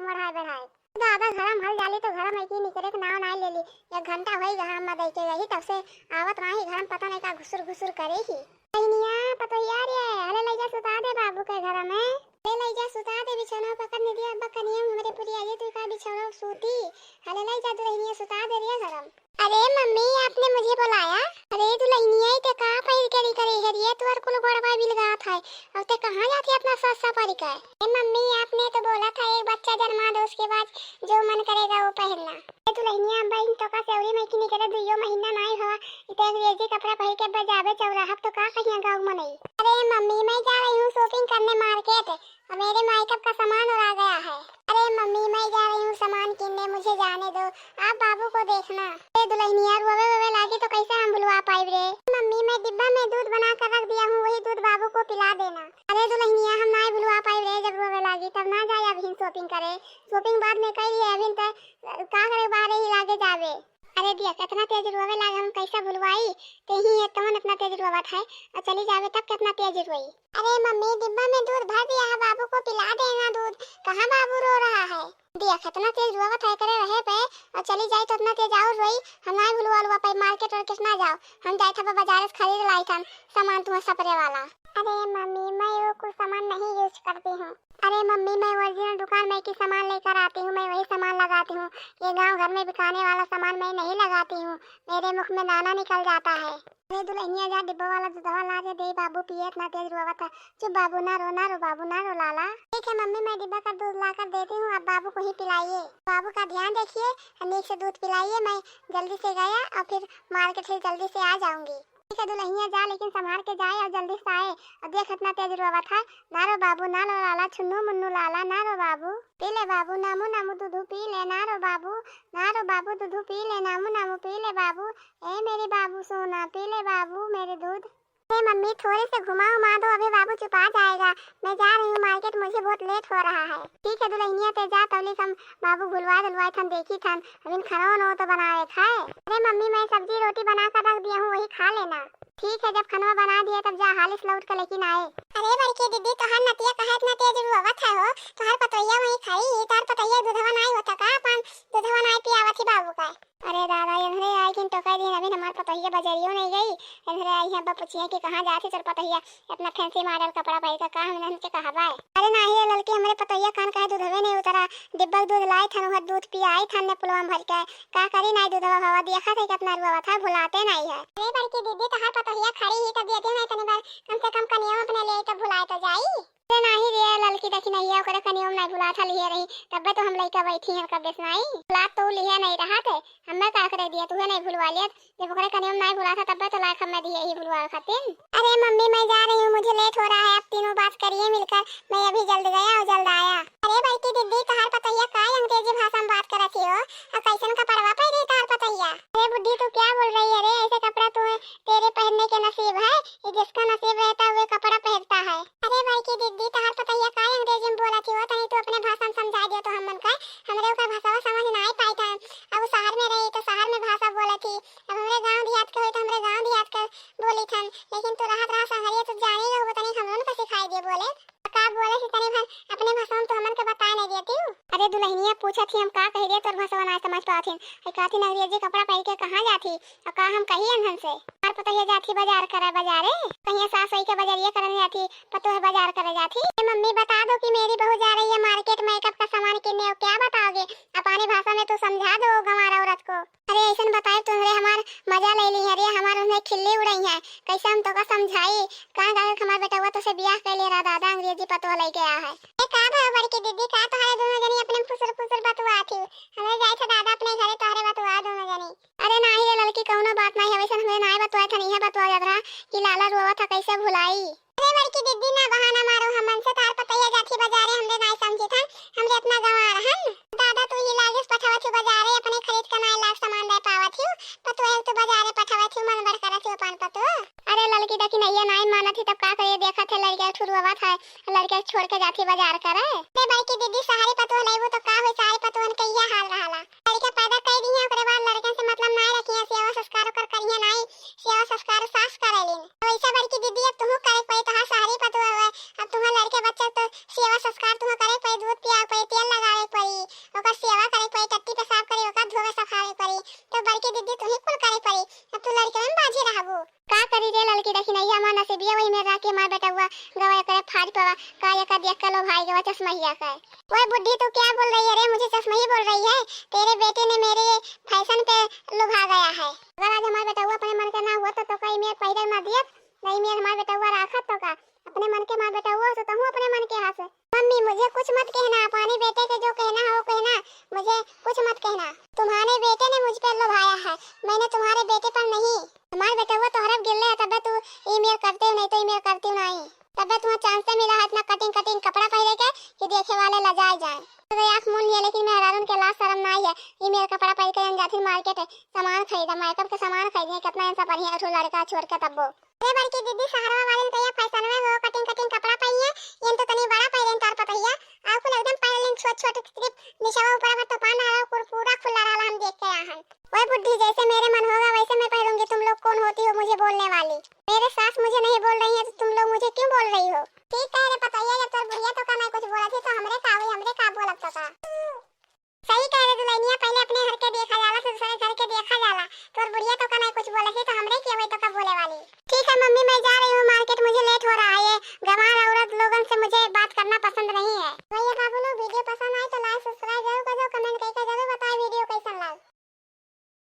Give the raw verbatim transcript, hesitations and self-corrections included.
बढ़ाए बढ़ाए। दादा, घरम हल जाली तो घरम एकी निकरे के नाव नाई लेली। एक घंटा होई गया हम दई के गई, तब से आवत नाही घरम, पता नहीं का घुसुर घुसुर करे ही। बहिनिया, पतोहिया रे, हले लई जा सुता दे बाबू के घरम। हले लई जा सुता दे, बिछौना पकड़ ने दिया, अब्बा कनिया हमरे पुरिया जे तू का बिछौना सूती। हले लई जा दुलहिनिया सुता दे रे घरम। अरे मम्मी, आपने मुझे बुलाया? अरे दुलहिनिया, ई ते का पहिर के निकरी है रे? तोर कुल गोड़वा बिलगात है। अब ते कहाँ जाती अपना सास सपरिक है? ए मम्मी, आपने तो बोला था एक बच्चा जन्मा दो, उसके बाद जो मन करेगा वो पहनना। ए दुलहिनिया, अब बहिन तो का सेवरी में की निकले दुइयो महीना नाई हुआ, ई ते अंग्रेजी कपड़ा पहिर के बजावे चौराहा तो का कहिया गाँव मनई। अरे मम्मी, मैं जा रही हूँ shopping करने market। अब मेरे मेकअप का सामान उड़ा गया है। अरे मम्मी, मैं जा रही हूँ सामान किनने, मुझे जाने दो, आप बाबू को देखना। ए दुलहिनिया, रोवे वोवे लागी तो कैसे हम भुलवा पाइब रे? मम्मी, मैं डिब्बा में दूध बना कर रख दिया हूँ, वही दूध बाबू को पिला देना। अरे दुलहिनिया, हम नाई भुलवा पाइब रे, जब रोवे लागी तब ना जाए अबहिन shopping करे, shopping बाद में कर लिए, अबहिन त का करे बाहरे ही लागे जावे। अरे दिया, कितना तेज रोवे लागे, हम कैसा भुलवाई? ते ही है तवन इतना तेज रोवत है, और चली जावे तब कितना तेज रोई। अरे मम्मी, डिब्बा में दूध भर दिया है, बाबू को पिला देना दूध। कहाँ बाबू रो रहा है? दिया, कितना तेज रोवत है करे रहे पे, और चली जाए तो इतना तेज और रोई। हम ना भुलवा लुआ पाई, market वार्केट ना जाओ, हम जाए था बाजार से खरीद लाई था सामान तुम्हें सपरे वाला। अरे मम्मी, मैं वो कुछ सामान नहीं use करती हूँ। अरे मम्मी, मैं original दुकान में की सामान लेकर आती हूँ, मैं वही सामान लगाती हूँ। ये गांव घर में बिकाने वाला सामान मैं नहीं लगाती हूँ, मेरे मुख में दाना निकल जाता है। अरे दुलहिनिया, जा डिब्बा वाला दूधवा ला के दे बाबू पिए, इतना तेज रोवत है। चुप बाबू, ना रो, ना रो बाबू, ना रो लाला। ठीक है मम्मी, मैं डिब्बा का दूध ला कर देती हूँ, आप बाबू को ही पिलाइए। बाबू का ध्यान रखिए और नीक से दूध पिलाइए। मैं जल्दी से गया और फिर market से जल्दी से आ जाऊंगी। ठीक है दुलहिनिया, जा लेकिन संभार के जाए और जल्दी से आए। और देख इतना तेज रोवत है, ना रो बाबू, ना रो लाला, छुन्नू मुन्नू लाला, ना रो बाबू। पी ले बाबू, नामू नामू दूधू पी ले, ना रो बाबू, ना रो बाबू, दूधू पी ले, नामू नामू पी ले बाबू। ए मेरे बाबू सोना, पी ले बाबू मेरे दूध। ए मम्मी, थोड़े से घुमा उमा दो, अभी बाबू चुपा जाएगा। मैं जा रही हूँ market, मुझे बहुत late हो रहा है। ठीक है दुलहिनिया, ते जा, तौली हम बाबू भुलवा दुलवाए थन, देखी थन, अभी खनवा नवा तो बनावे था। अरे मम्मी, मैं सब्जी रोटी बना कर रख दिया हूँ, वही खा लेना। ठीक है, जब खनवा बना दिया तब जा हाली से लौट के लेकिन आए। अरे बड़की दीदी, तोहार नतिया काहे इतना तेज रोवत है हो? तोहार पतोहिया वहीं खड़ी ही, तोहार पतोहिया दूधवा नाई होता का? अपन दूधवा नाई पियावत ही बाबू का। अरे दादा, एन्हरे आई किन टोकाई दिन, अभी हमार पतोहिया बजरियो नहीं गई। एन्हरे आई हैं, अब पूछिए कि कहाँ जात ही तोर पतोहिया, इतना fancy model कपड़ा पहिर के, का हम इन्हन के कहबे? अरे नाही रे ललकी, हमरे पतोहिया कान कहे दूधवे नहीं उतरा, डिब्बा के दूध लाई थन, उहर दूध पियाई थन ने पुलवा में भर के, का करी नाई दूधवा हवा, देखा थे कितना रुआवत है, भुलाते नहीं है। अरे बड़की दीदी, तोहार पतोहिया खड़ी ही तब देती नहीं तनी बार, कम से कम कनिया अपने ले तो भुलाए तो जाई। अरे नाही रे ललकी, देखी नहीं है, ओकरे कनियो में नहीं भुलात हल ही रही, तब्बे तो हम लइका बैठी हैं कब्बे से नाई। भुलात तो लिहे नहीं रहा थे, हमें का करे दिया, तुहे नहीं भुलवा लिया, जब ओकरे कनियो में नहीं भुलात था तब्बे तो लायक हमें दिए ही भुलवा खातिर। अरे मम्मी, मैं जा रही हूँ, मुझे late हो रहा है, आप तीनों बात करिए मिलकर, मैं अभी जल्द गया और जल्द आया। अरे बड़की दीदी, तोहार पतोहिया का अंग्रेजी भाषा में बात करत ही हो, और कैसन कपड़वा पहिरी तोहार पतोहिया? अरे बुढ़ी, तू क्या बोल रही है रे, ऐसे कपड़ा तो तेरे पहनने के नसीब है, ये जिसका नसीब रहता है वो कपड़ा पहनता है। अरे बड़की दीदी, तोहार पतोहिया का अंग्रेजी में बोलत ही हो, तनी तू अपने भाषा में समझा दियो तो हमन का, हमरे ओकर भाषावा समझ ना आई पाई था। अब उ शहर में रही तो शहर में भाषा बोलत ही, अब हमरे गाँव देहात के होई तो हमरे गाँव देहात के बोली थन, लेकिन तू रहत रहा संगरिया तो जाने रहो, तनी हमन का सिखाई दियो बोले। का बोले थी तनी भर अपने भाषा में तो हमन के बताए नहीं देती हूँ। अरे दुलहिनिया, पूछत ही हम का कही रे, तोर भाषावा ना समझ पावत ही। आई कहत ही अंग्रेजी कपड़ा पहिर के कहाँ जात ही? और का हम कही अनहन से? हमार पतोहिया जात ही बाजार करे, बाजारे। कहिया सास वही के बजरिया करने जात ही, पतोह बाजार करे जात ही। ए मम्मी, बता दो कि मेरी बहू जा रही है market makeup का सामान किनने, और क्या बताओगे? अपनी भाषा में तो समझा दो गंवार औरत को। अरे ऐसन बताए तो रे हमार मजा ले ली है रे, हमार उन्हें खिल्ली उड़ाई है। कैसे हम तो का समझाई? कहाँ जाके हमार बेटवा तो से बियाह कर ले रहा दादा, अंग्रेजी पतोह लेके आया है। ए का भा बड़की दीदी, का तुम्हारे दोनों जनी अपने फुसुर फुसुर बतुआ थी? हमें जाए थे दादा अपने घरे, तोहरे बतुआ दोनों जनी। अरे नाही रे ललकी, कौनो बात नाही है, वैसे हमरे नाही बतवाए था, नहीं है बतवा जात रहा कि लाला रोवा था, कैसे भुलाई। अरे बड़की दीदी, ना बहाना मारो, हमन से तार पतैया जाथी बाजारे, हमरे नाही समझी था, हमरे अपना गंवार हन। दादा तू ही लागे पठावत ही बाजारे, अपने खरीद के नाही लाग सामान दे पावत ही, पतोह तो बाजारे पठावत ही, मन बड़ करत ही पान पतोह। अरे ललकी देखी नैया नाही मानत ही, तब का करिए, देखत है लड़का ठुरुआवत है, लड़का छोड़ के जाथी बाजार करे। अरे बड़की दीदी, सारी पतोह लेबू तो का होई, सारी पतोहन के इहे हाल रहला। लड़का पैदा कई दिए, ओकरे बाद लड़कन से मतलब ना रखिए, सेवा संस्कार ओकर करिए नाई, सेवा संस्कार सास करेलिन। वैसे बड़की दीदी, अब तुहू करे पड़ी, तोहार शहरी पतोह हुए, अब तुम्हार लड़के बच्चे तो सेवा संस्कार तुम्हें करे पड़ी, दूध पियावे पड़ी, तेल लगावे पड़ी। का ये का देख के लोभाई गवा चश्महिया का। ओए बुड्ढी, तू क्या बोल रही है रे? मुझे चश्मही बोल रही है? तेरे बेटे ने मेरे फैशन पे लुभा गया है। अगर आज हमार बेटउआ अपने मन के ना हुआ तो, तो का ई मेर पहिरे ना दियत, ना ई मेर हमार बेटउआ राखत तो का? अपने मन के हमार बेटउआ हो तो तहूँ अपने मन के हस। मम्मी, मुझे कुछ मत कहना, अपने बेटे के जो कहना हो कहना, मुझे कुछ मत कहना। तुम्हारे बेटे ने मुझ पर लुभाया है, मैंने तुम्हारे बेटे पर नहीं। हमार बेटउआ तोहरे गिरले है, तबे तू ई मेर करते हो, नहीं तो ई मेर करती नहीं। तबे तुम्हें चांस मिला है इतना कटिंग कटिंग कपड़ा पहिरे के कि देखे वाले लजाए जाए। तो आँख मूंद लिया, लेकिन मेहरारून के लाज शरम ना आई है। ई मेर कपड़ा पहिर के हम जाथिन मार्केट, सामान खरीदा, मेकअप के सामान खरीदे, कितना ऐसा बढ़िया एक ठो लड़का छोड़ के तब्बो। अरे बड़की दीदी, शहरवा वाले तो ये फैशन में वो कटिंग कटिंग कपड़ा पहिरे, ये तो तनी बड़ा पहिरे तार पतहिया, और कुल एकदम पहिरे छोट छोट, सिर्फ निचवा ऊपर भर तो पान रहा, पूरा खुला रहा, हम देख के यहाँ। ओए बुड्ढी, जैसे मेरे मन होगा वैसे मैं पहनूंगी। तुम लोग कौन होती हो मुझे बोलने वाली? मेरे सास मुझे नहीं बोल रही है तो तुम लोग मुझे क्यों बोल रही हो? ठीक कह रे पतोहिया, जब तोर बुढ़िया तो का नहीं कुछ बोला थी तो हमरे का हुई, हमरे का बोलब तो का? सही कह रे दुल्हनिया, पहले अपने घर के देखा जाला, फिर दूसरे घर के देखा जाला। तोर बुढ़िया तो का नहीं कुछ बोला थी तो हमरे की हुई तो का बोले वाली? ठीक है मम्मी, मैं जा रही हूँ।